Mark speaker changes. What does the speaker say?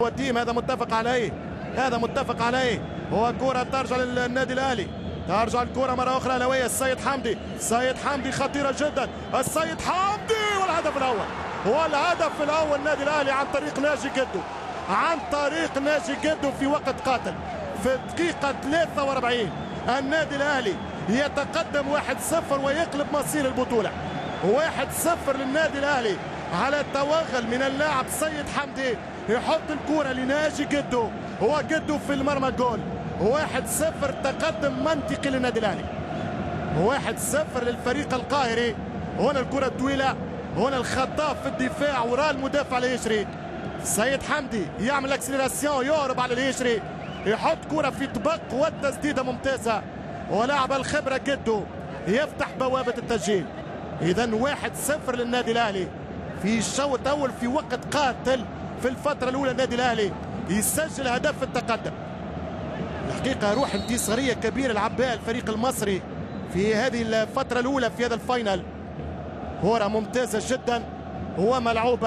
Speaker 1: والتيم هذا متفق عليه، هذا متفق عليه. هو كرة ترجع للنادي الأهلي، ترجع الكرة مرة أخرى لوية السيد حمدي، السيد حمدي خطيرة جدا، السيد حمدي والهدف الأول، والهدف الأول النادي الأهلي عن طريق ناجي جدو، عن طريق ناجي جدو في وقت قاتل في الدقيقة 43. النادي الأهلي يتقدم 1-0 ويقلب مصير البطولة. 1-0 للنادي الأهلي على التوغل من اللاعب سيد حمدي، يحط الكرة لناجي جدو، هو جدو في المرمى جول. 1-0 تقدم منطقي للنادي الأهلي، 1-0 للفريق القاهري. هنا الكرة الطويلة، هنا الخطاف في الدفاع وراء المدافع الهيشري. سيد حمدي يعمل accélération، يهرب على الهيشري، يحط كرة في طبق والتسديدة ممتازة، ولاعب الخبرة جدو يفتح بوابة التسجيل. إذا 1-0 للنادي الأهلي في الشوط الأول في وقت قاتل في الفترة الأولى. النادي الأهلي يسجل هدف التقدم. الحقيقة روح انتصارية كبيرة لعب بها الفريق المصري في هذه الفترة الأولى في هذا ال final. كرة ممتازة جدا وملعوبة.